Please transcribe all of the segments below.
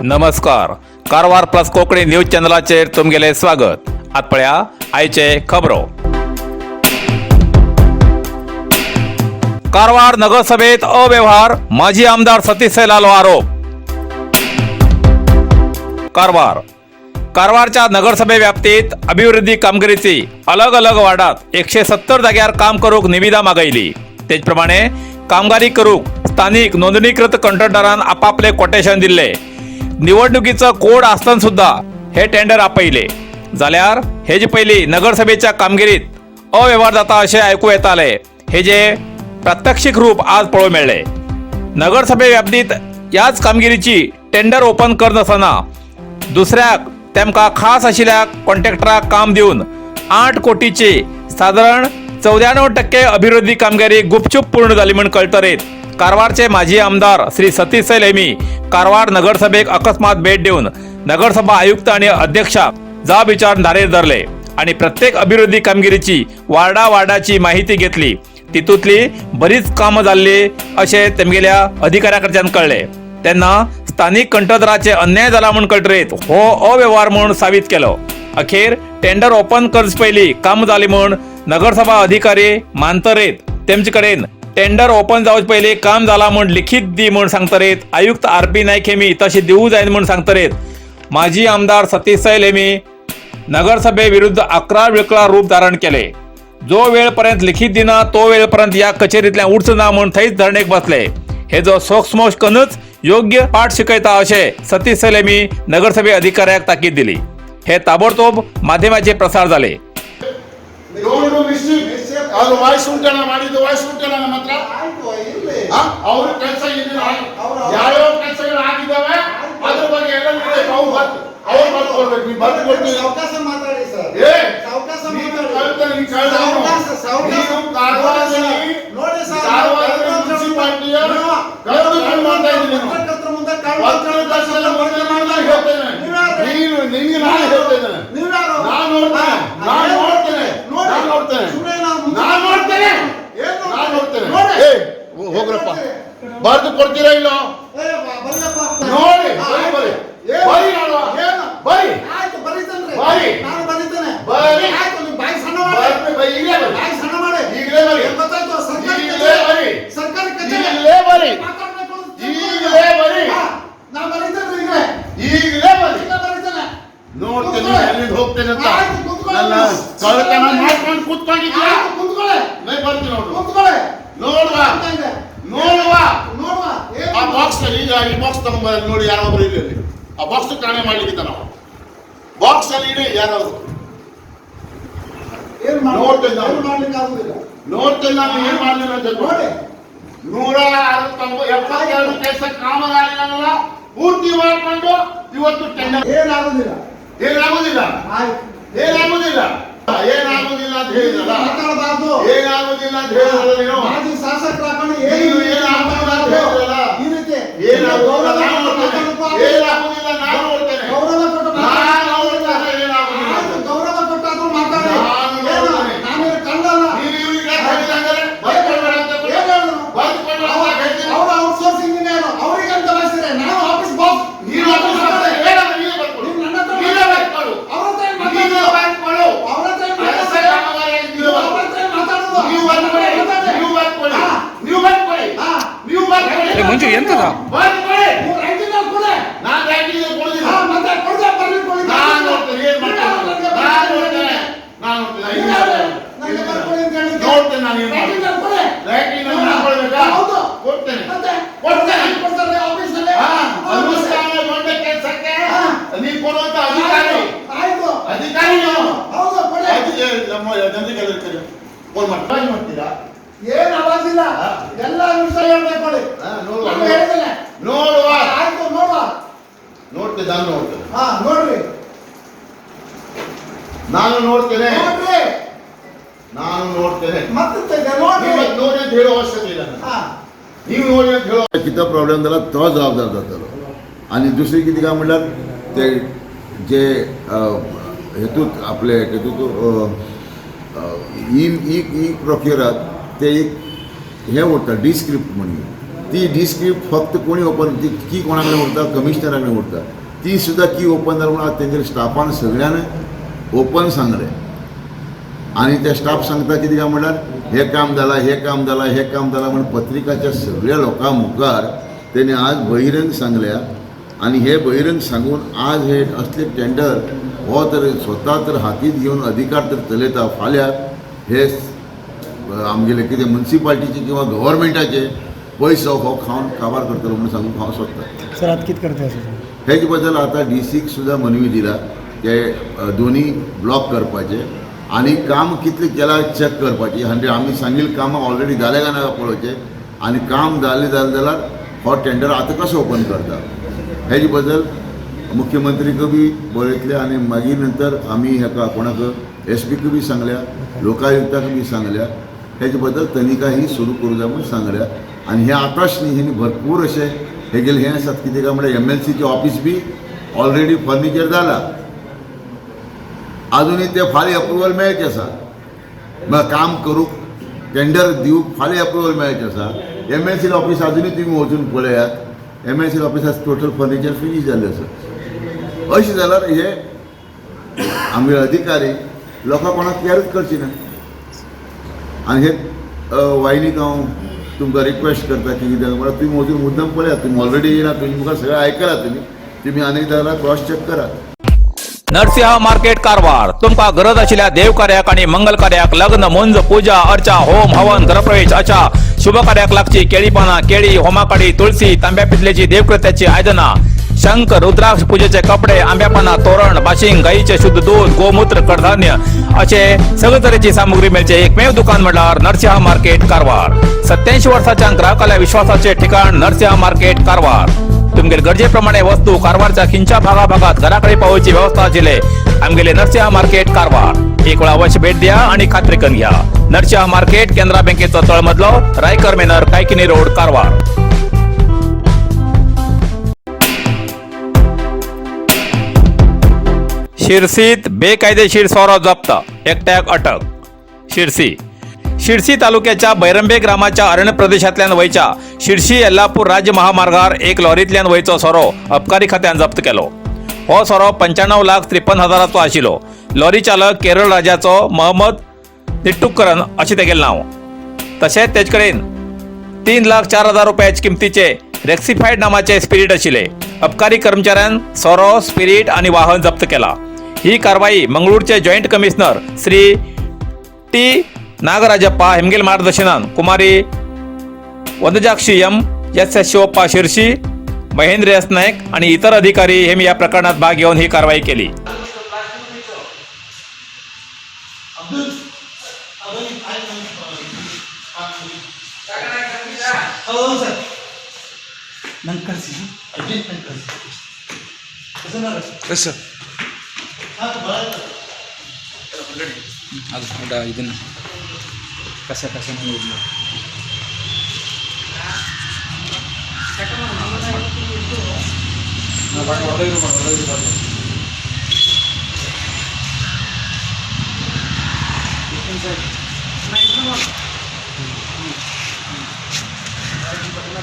नमस्कार, Karwar plus Konkani news चॅनलाचेर तुमगेलें स्वागत. आत पळया आयचे खबरो. कारवार नगरसभेत अव्यवहार, माजी आमदार सतीश सैलालो आरोप. कारवार कारवारच्या नगरसभे व्याप्तीत अभिवृद्धी कामगिरीची अलग अलग वार्डात 170 जाग्यार काम करूक निविदा मागयली. तेच प्रमाणे कामगारी करूक स्थानिक नोंदणीकृत कंत्राटदारान आपापले कोटेशन दिल्ले. निवडणुकीचं कोड आसतना सुद्धा हे टेंडर आपयले जाल्यार हेजे पयलीं नगरसभेच्या कामगिरीत अव्यवहार जाता अशें आयकू येताले. हेजे प्रात्यक्षिक रूप आज पळोवंक मेळ्ळें. नगरसभे व्याप्तीत ह्याच कामगिरीची टेंडर ओपन करनासतना दुसऱ्याक तेमकां खास आशिल्ल्या कॉन्ट्रॅक्टराक काम दिवन 8 कोटीची सादारण 94% अभिवृद्धी कामगिरी गुपचूप पूर्ण जाली म्हूण कळटरीत कारवारचे माजी आमदार श्री सतीश सैल हेमी कारवार नगरसभेक अकस्मात भेट दिवन नगरसभा आयुक्त आणि अध्यक्षाक जाब विचारून धारेर धरले आणि प्रत्येक अभिवृद्धी कामगिरीची वार्डा वार्डाची माहिती घेतली. तितूंतली बरीच कामां जाल्ली अशें तेमगेल्या अधिकाऱ्या कडच्यान कळ्ळें. तेन्ना स्थानिक कंत्राटदाराचे अन्याय जाला म्हूण कळटरीत हो अव्यवहार म्हूण साबीत केलो. अखेर टेंडर ओपन करचे पयलीं काम जाली म्हूण नगरसभा अधिकारी मानतरीत तेमचे कडेन टेंडर ओपन जावचे पयलीं काम जाला म्हूण लिखीत दी म्हूण सांगतरीत आयुक्त आर पी नायक हेमी तशें दिवूं जायना म्हूण सांगतरीत माजी आमदार सतीश सैल हेमी नगरसभे विरुद्ध अकरा विकळा रूप धारण केले. जो वेळपर्यंत लिखीत दिना तो वेळपर्यंत या कचेरीतल्यान उठचो ना म्हूण थंयच धरणेक बसले. हे जो सोक्षमोक्ष करूनच योग्य पाठ शिकयता अशें सतीश सैल हेमी नगरसभे अधिकाऱ्याक ताकीद दिली. हे ताबडतोब माध्यमाचे प्रसार झाले. ಏಳು ಮಿಸ್ಟೇಕ್ ಅದು ವಾಯ್ಸ್ ಉಂಟಲ್ಲ, ಮಾಡಿದ್ದು ವಾಯ್ಸ್ ಉಂಟಲ್ಲ ನಮ್ಮ ಹತ್ರ. ಆಯ್ತು, ಇರ್ಲಿ. ಅವ್ರ ಕೆಲಸ ಏನಿಲ್ಲ, ಯಾವ್ಯಾವ ಕೆಲಸಗಳು ಆಗಿದ್ದಾವೆ ಅದ್ರ ಬಗ್ಗೆ ಎಲ್ಲ ಇದೆ. ಅವ್ರು ಬರ್ತು ಅವ್ರು ಬರ್ದು ಕೊಡ್ಬೇಕು. ನೀವು ಬರ್ದು ಕೊಡ್ತೀವಿ. ಸಾವಕಾಶ ಮಾತಾಡಿ ಸರ್. ಏ ಸಾವಕಾಶ ನೀನು ಮಾತಾಡಿ. ಕಳ್ತನ, ನೀನು ಕಳ್ದ ಅವನು. ಸಾವಕಾಶ, ಸಾವಕಾಶ. ನೀನು ಕಾರವಾರದಲ್ಲಿ ನೋಡಿ ಸರ್, ಕಾರವಾರದಲ್ಲಿ ಮುನ್ಸಿಪಾಲ್ಟಿಯ ಕಳ್ಳತನ ಮಾಡ್ತಾ ಇದ್ದೀನಿ ನೀನು. ಪತ್ರಕರ್ತರ ಮುಂದೆ ಕಳ್ಳ- ಪತ್ರಕರ್ತರ ಮುಂದೆ ನಾನು ಹೇಳ್ತೇನೆ. ನೀವ್ಯಾರು? ನೀನು ನಿನಗೆ ನಾನು ಹೇಳ್ತಾ ಇದ್ದೇನೆ. ನೀವ್ಯಾರು? ನಾನು ನೋಡ್ತೇನೆ. ನಾನು ನೋಡ್ತೇನೆ. ನೋಡಿ. ನಾನು ನೋಡ್ತೇನೆ. ಸುಮ್ನೆ ನಾವು ಮುಂದೆ- ನಾನು ನೋಡ್ತೇನೆ. ಏನ್ ನೋಡ್ತೀರಿ? ನಾನು ನೋಡ್ತೇನೆ. ನೋಡಿ. ಏ ಹೋಗ್ರಪ್ಪ, ಬರ್ದು ಕೊಡ್ತೀರಾ ಇಲ್ಲ? ಏ, ಬರೀಯಪ್ಪ. ನೋಡಿ. ಹಾ, ಬರಿ ಬರಿ. ಏನು? ಬರಿ ನೋಡುವ. ಏನು? ಬರಿ. ಆಯ್ತು, ಬರೀತೇನ್ರಿ. ಬರಿ. ನಾನು ಬರೀತೇನೆ. ಬರಿ. ಆಯ್ತು, ನೀವು ಬಾಯಿ ಸಣ್ಣ ಮಾಡಿ. ಬರ್ರಿ, ಬರಿ, ಈಗಲೇ ಬರಿ. ಬಾಯಿ ಸಣ್ಣ ಮಾಡಿ. ಈಗಲೇ ಬರಿ. ಏನ್ ಗೊತ್ತಾಯ್ತು? ಸರ್ಕಾರಿ ಈಗಲೇ ಕಚೇರಿ. ಬರಿ. ಸರ್ಕಾರಿ ಕಚೇರಿ. ಈಗಲೇ ಬರಿ. ಮಾತಾಡ್ಬೇಕು ಅಂತ. ಈಗಲೇ ಬರಿ. ಹಾ, ನಾ ಬರೀತೇನ್ರಿ ಈಗಲೇ. ಈಗಲೇ ಬರಿ. ಈಗಲೇ ಬರೀತೇನೆ. ನೋಡ್ತೇನೆ. ಕೂತ್ಕೊಳ್ಳಿ. ಎಲ್ಲಿಂದ ಹೋಗ್ತೇನೆ ಅಂತ. ಆಯ್ತು, ಕೂತ್ಕೊಳ್ಳಿ. ನನ್ನ ಕಳ್ಳತನ ಮಾಡ್ಕೊಂಡು ಕೂತ್ಕೊಂಡಿದ್ಯಾ? ಆಯ್ತು, ಕೂತ್ಕೊಳ್ಳಿ. ನಾ ಬರ್ತೀನಿ ನೋಡು. ಕೂತ್ಕೊಳ್ಳಿ. ನೋಡುವ. ಅಂತ ಇದೆ. ನೋಡುವ. ನೋಡುವ. ಏನು? ಆ ಬಾಕ್ಸ್ ಈಗ ಈ ಬಾಕ್ಸ್ ತಗೊಂಬ ನೋಡಿ. ಯಾರೊಬ್ರು ಇಲ್ಲಿ ಅಲ್ಲಿ ಆ ಬಾಕ್ಸ್ ಕಾಣೆ ಮಾಡ್ಲಿಕ್ಕಿದ್ದ ನಾವು. ಬಾಕ್ಸ್ ಅಲ್ಲಿ ಇಡಿ ಯಾರಾದ್ರು. ಏನ್ ಮಾಡ್ಲಿಕ್ಕೆ- ನೋಡ್ತೇನೆ ನಾನು. ಏನು ಮಾಡ್ಲಿಕ್ಕೆ ಆಗುದಿಲ್ಲ. ನೋಡ್ತೇನೆ ನಾನು ಏನ್ ಮಾಡ್ಲಿಲ್ಲ ಅಂತ. ನೋಡಿ. 169 72 ಕೆಲಸ ಕಾಮಗಾರಿಗಳನ್ನ ಪೂರ್ತಿ ಮಾಡಿಕೊಂಡು ಇವತ್ತು ಟೆಂಡರ್. ಏನಾಗುದಿಲ್ಲ. ಏನಾಗುದಿಲ್ಲ. ಆಯ್ತು. ಏನಾಗುದಿಲ್ಲ, ಏನಾಗುದಿಲ್ಲ ಅಂತ ಹೇಳಿದ್ರಲ್ಲ. ಮಾತಾಡಬಾರ್ದು. ಏನಾಗುದಿಲ್ಲ ಅಂತ ಹೇಳಿದ್ರಲ್ಲ ನೀನು. ಮಾಜಿ ಶಾಸಕರಾಕೊಂಡು ನೀನು ಏನು ಏನಾಗುದಿಲ್ಲ ಅಂತ ಹೇಳಿದ್ರಲ್ಲ. ಈ ರೀತಿ ಏನಾಗುದಿಲ್ಲ, ನಾನು ಗೌರವ ನೋಡ್ತೇನೆ. ಕೊಟ್ಟು ಮಾತಾಡೋಕ್ಕೂ ಏನಾಗುದಿಲ್ಲ, ನಾನು ನೋಡ್ತೇನೆ. ಗೌರವ ಕೊಟ್ಟು ನಾನು ನೋಡ್ತೇನೆ ಏನಾಗುದಿಲ್ಲ. ಆಯ್ತು, ಗೌರವ ಕೊಟ್ಟಾದ್ರೂ ಮಾತಾಡಿ. ನಾನು ಏನು? ನೋಡ್ತೇನೆ. ನಾನೇನು ಕಳ್ಳಲ್ಲ. ನೀನು ಇವ್ರಿಗೆ ಯಾಕೆ ಹೇಳಿದ ಹಂಗಾರೆ? ಬರ್ದು ಕೊಡ್ಬೇಡ ಅಂತ. ಏನ್ ಹೇಳಿದ್ರು? ಬರ್ದು ಕೊಡ್ಬೇಡ ಅಂತ ಹೇಳ್ತೀನಿ. ಅವ್ರು ಔಟ್ಸೋರ್ಸಿಂಗ್ ಇಂಜಿನಿಯರ್, ಅವ್ರಿಗೆ ಅಂತ ಬಯಸಿದ್ರೆ ನಾನು ಆಫೀಸ್ ಬಾಸ್. ನೀನು ಆಫೀಸ್ ಬಾಸ್, ಹೇಳಲ್ಲ, ನೀನೇ ಬರ್ಕೊಡು. ನೀನು ನನ್ನ ಹತ್ರ ನೀನೇ ಬರ್ಕೊಡು. ಅವ್ರ ಹತ್ರ ಏನ್ ನೀನೇ ಮಾತಾಡೋದು? ಬರ್ಕೊಡು. ಅವ್ರ ಹತ್ರ ಏನ್ ಕೆಲಸ ಮಾತಾಡೋದು? ಕಾಮಗಾರಿಯಲ್ಲಿ ನೀವೇ ನೀವು ಬರ್ಕೊಡು. ಅವ್ರ ಹತ್ರ ಏನ್ ಮಾತಾಡೋದು? ನೀವು ಬರ್ಕೊಡಿ. ಮಾತಾಡಿ. ನೀವು ಬರ್ಕೊಡಿ. ಹಾ. ನೀವು ಬರ್ಕೊಡಿ. ಹಾ. ನೀವು ಬರ್ಕೊಡಿ. ಮಂಜು, ಎಂತದ? ಬರ್ಕೊಡಿ. ನೀವು ರೈಟಿಂಗ್ ಅಲ್ಲಿ ಕೊಡಿ. ನಾನು ರೈಟಿಂಗ್ ಕೊಡುದಿಲ್ಲ. ಹಾ, ಮತ್ತೆ ಕೊಡ್ದೆ ಬರ್ಲಿ ಕೊಡಿ. ನಾನು ನೋಡ್ತೇನೆ ಏನ್ ಮಾಡ್ತೇನೆ. ನಾನು ನೋಡ್ತೇನೆ. ನಾನು ನೋಡ್ತೇನೆ. ನೀವು ಯಾರು? ನನಗೆ ಬರ್ಕೊಡಿ ಅಂತ ಹೇಳಿದ್ದು. ನೋಡ್ತೇನೆ ನಾನು ಏನ್ ರೈಟಿಂಗ್ ಅಲ್ಲಿ ಕೊಡಿ. ರೈಟಿಂಗ್ ಅಲ್ಲಿ ನಾನು ಕೊಡ್ಬೇಕಾ? ಹೌದು. ಕೊಡ್ತೇನೆ. ಮತ್ತೆ ಕೊಡ್ತೇನೆ. ಕೊಡ್ತಾರೆ ಆಫೀಸಲ್ಲಿ. ಹಾ, ಅನುಷ್ಠಾನಗೊಂಡ ಕೆಲಸಕ್ಕೆ ಹಾ. ನೀವು ಕೊಡುವಂತ ಅಧಿಕಾರಿ. ಆಯ್ತು. ಅಧಿಕಾರಿ ನೀವು. ಹೌದು, ಕೊಡಿ. ಅದಕ್ಕೆ ನಮ್ಮ ಜನರಿಗೆ ಕರೆ ಫೋನ್ ಮಾಡಿ ಮಾಡ್ತೀರಾ? ಏನ್ ಅವಾಜ್ ಇಲ್ಲ. ಹಾ. ಎಲ್ಲ ವಿಷಯ ಹೇಳ್ಬೇಕು ನೋಡಿ. ಹಾ, ನೋಡುವ. ನಾನು ಹೇಳಿದ್ದೇನೆ. ನೋಡುವ. ಆಯ್ತು, ನೋಡುವ. ನೋಡ್ತೇನೆ, ನಾನು ನೋಡ್ತೇನೆ. ಹಾ, ನೋಡ್ರಿ. ನಾನು ನೋಡ್ತೇನೆ. ನೋಡ್ರಿ. ನಾನು ನೋಡ್ತೇನೆ. ಮತ್ತೆ ಇದೆ, ನೋಡ್ರಿ. ನೀವು ಮತ್ತೆ ನೋಡಿ ಅಂತ ಹೇಳೋ ಅವಶ್ಯಕತೆ ಇಲ್ಲ ನನಗೆ. ಹಾ. ನೀವು ನೋಡಿ ಅಂತ ಹೇಳೋ कितें प्रॉब्लेम जाला तो जबाबदार जातलो. आनी दुसरी कितें काय म्हणल्यार ते जे हेतूत आपले हेतूत ई ई ई प्रोक्युरात ते एक हें उरता, डिस्क्रिप्ट म्हणून. ती डिस्क्रिप्ट फक्त कोणी ओपन, ती की कोणा कडेन उरता, कमिशनरा कडेन उरता. ती सुद्दां की ओपन जाली म्हणून आज तेंच्या स्टाफान सगळ्यान ओपन सांगलें. आनी ते स्टाफ सांगता कितें काय म्हणल्यार हें काम जालां, हें काम जालां, हें काम जालां म्हण पत्रिकाच्या सगळ्या लोकां मुखार तेणी आज बहिरंग सांगल्या. आनी हे बहिरंग सांगून आज हे असले टेंडर हो तर स्वता तर हातीत घेवन अधिकार तर चलयता. फाल्यां हे आमगेले कितें मुन्सिपाल्टीचे किंवा गव्हर्मेंटाचे पयसो हो खावन काबार करतलो म्हणून सांगूंक हांव सोदतां. सर, आतां कितें करता सर? हेजे बद्दल आतां डी सीक सुद्दां मनवी दिला ते दोनी ब्लॉक करपाचे आनी काम कितलें केलां चॅक करपाची. आनी आमी सांगिल्लीं कामां ऑलरेडी जालें काय ना पळोवचें आनी काम जालें जालें जाल्यार हो टेंडर आतां कसो ओपन करता हेजे बद्दल मुख्यमंत्रीक बी बरयतले. आनी मागीर नंतर आमी हेका कोणाक एस पीक बी सांगल्या, लोकायुक्ताक बी सांगल्या, हेजे बद्दल तनिका ही सुरू करूं जाय म्हूण सांगल्या. आनी हें आतांच न्ही, हेणी भरपूर अशें हेगेले हें आसात कितें काय म्हळ्यार एम एल सीचें ऑफीस बी ऑलरेडी फर्निचर जाला, अजुनूय ते फाल्यां अप्रुवल मेळचें आसा. म्हळ्यार काम करूंक टेंडर दिवंक फाल्यां अप्रुवल मेळचें आसा. एम एल सी ऑफीस अजुनूय तुमी वचून पळयात, एम एल सी ऑफिसात टोटल फर्निचर फिनीश जाल्लें आसा. अशें जाल्यार हे आमगे अधिकारी लोकां कोणाक केरच करची ना. आनी हे वाहिनीक हांव तुमकां रिक्वेस्ट करता की कित्याक म्हळ्यार तुमी वचून मुद्दम पळयात. तुमी ऑलरेडी येयला, तुमी मुखार सगळें आयकलां, तुमी तुमी आनी एकदां जाल्यार क्रॉस चॅक करात. नरसिंह मार्केट कारवार. तुमकां गरज आशिल्ल्या देवकार्याक आणि मंगल कार्याक, लग्न, मुंज, पूजा अर्चा, होम हवन, गृहप्रवेश अशा शुभ कार्याक लागची केळी पानां, केळी, होमाकाडी, तुळसी, तांब्या पितलेची देवकृत्याची आयदनां, शंख, रुद्राक्ष, पूजेचे कपडे, आंब्या पानां, तोरण, बाशिंग, गाईचे शुद्ध दूध, गोमूत्र, कडधान्य असे सगळे तरेची सामुग्री मेळचे एकमेव दुकान म्हळ्यार नरसिंह मार्केट कारवार. 87 वर्साच्या ग्राहकाल्या विश्वासाचे ठिकाण नरसिंह मार्केट कारवार. तुमगेले गरजेप्रमाणे वस्तू कारवारच्या खिंच्या भागाभागात घराकडे पावोवची व्यवस्था आशिल्ले आमगेले नरसिंह मार्केट कारवार. एक वेळा अवश्य भेट द्या आणि खात्री करून घ्या. नरसिंह मार्केट, केनरा बँकेचो तळमजलो, रायकर मेनर, कायकिनी रोड, कारवार. शिरसीत बेकायदेशीर सोरो जप्त, एकट्याक अटक. शिरसी. शिरसी तालुक्याच्या बैरंबे ग्रामाच्या अरण्य प्रदेशांतल्यान वयच्या शिरसी येल्लापूर राज्य महामार्गार एक लॉरींतल्यान वयचो सोरो अबकारी खात्यान जप्त केलो. हो सोरो 95,53,000चो आशिल्लो. लॉरी चालक केरळ राज्याचो मोहम्मद निट्टुक्करन अशें तेगेलें नांव. तशेंच तेजे कडेन 3,04,000 रुपयाचे किमतीचे रेक्सिफायड नामाचे स्पिरीट आशिल्ले. अबकारी कर्मचाऱ्यान सोरो, स्पिरीट आनी वाहन जप्त केला. ही कारवाई मंगळूरचे joint commissioner Shri T Nagarajappa हेमगेल मार्गदर्शनान Kumari Vanajakshi M, S S Shivappa Shirshi, Mahendra S Naik आणि इतर अधिकारी हेमी या प्रकरणात भाग घेऊन ही कारवाई केली. ಹೌದು ಸರ್, ನಂಗೆ ಕಳಿಸಿ, ಅರ್ಜೆಂಟ್ ನಂಗೆ ಕಳಿಸಿ. Yes sir. ಅದು ಇದನ್ನು ಕಸ ಕಸ ಇದು ಮಾಡಿ.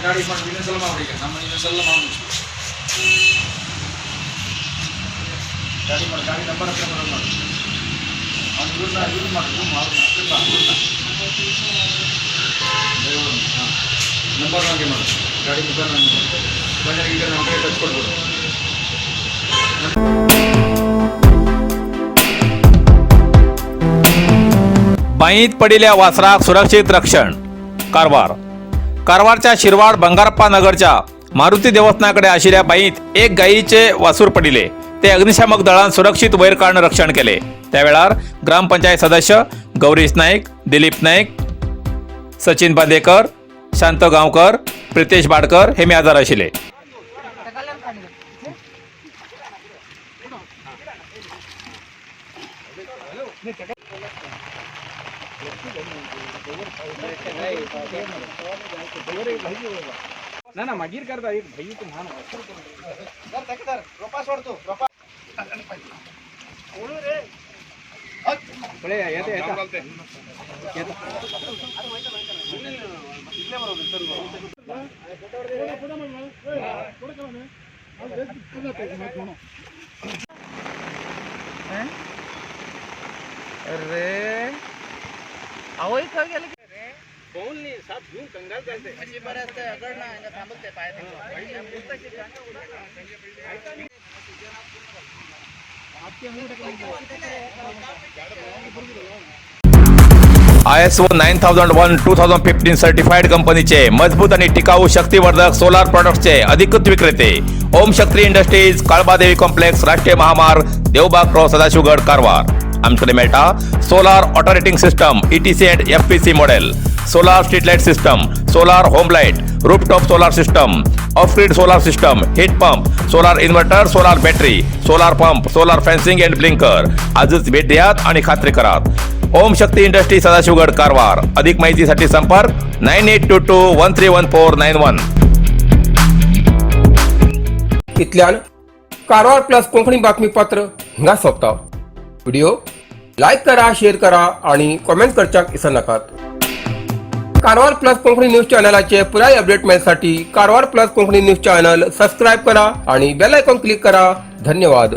ಗಾಡಿ ಮಾಡಿ ಇನ್ನೊಂದ್ಸಲ ಮಾಡಿ, ಈಗ ನಮ್ಮ ಇನ್ನೊಂದ್ಸಲ ಮಾಡಿ, ಗಾಡಿ ಮಾಡಿ, ಗಾಡಿ ನಂಬರ್ ಹತ್ರ ಬರೋದು ಮಾಡಿ. ಅವ್ನು ಇವ್ರನ್ನ ಯೂಸ್ ಮಾಡಿ, ಇವ್ರು ಅವ್ರನ್ನ ಅವ್ರನ್ನ ಡ್ರೈವರ್ನ. ಹಾಂ, ನಂಬರ್ ಹಾಗೆ ಮಾಡು. ಗಾಡಿ ಮುಖಾಂತರ ಬಂದರೆ ಈಗ ನಮ್ಮ ಕಡೆ ಟಚ್ ಕೊಡ್ಬೋದು. बांयत पडिल्ल्या वासराक सुरक्षीत रक्षण. कारवार. कारवारच्या शिरवाड बंगारप्पा नगरच्या मारुती देवस्थानाकडे आशिल्ल्या बांयत एक गायीचे वासूर पडिले. ते अग्निशामक दळान सुरक्षीत वयर काडून रक्षण केले. त्या वेळार ग्रामपंचायत सदस्य गौरीश नाईक, दिलीप नाईक, सचिन बांदेकर, शांत गांवकर, प्रितेश बाडकर हे हजर आशिल्ले. ना ना, मागीर करता एक भाई ल्हान. पळय येता येता येता. अरे अहो काय गेलं? ISO 9001:2015 certified कंपनीचे मजबूत आणि टिकाऊ शक्तिवर्धक सोलार प्रॉडक्ट्सचे अधिकृत विक्रेते, ओम शक्ती इंडस्ट्रीज, काळबादेवी कॉम्प्लेक्स, राष्ट्रीय महामार्ग, देवबाग क्रॉस, सदाशिवगड, कारवार. आमच्याकडे मेळटा solar operating system, ETC and FPC model, solar street light system, solar home light, rooftop solar system, off grid solar system, heat pump, solar inverter, solar battery, solar pump, solar fencing and blinker. आजच भेट द्यात आणि खात्री करात. ओम शक्ती industry, Sadashivgad, Karwar. अधिक माहितीसाठी संपर्क 9822131491. इतल्यान कारवार प्लस कोंकणी बातमीपत्र हिंगा सोंपता. व्हिडिओ लायक करा, शेअर करा आणि कॉमेंट करच्याक विसरनाकात. कारवार प्लस कोंकणी न्यूज चॅनलाचे पुराय अपडेट मेळसाठी Karwar plus Konkani news channel subscribe करा आणि बेल आयकॉन क्लिक करा. धन्यवाद.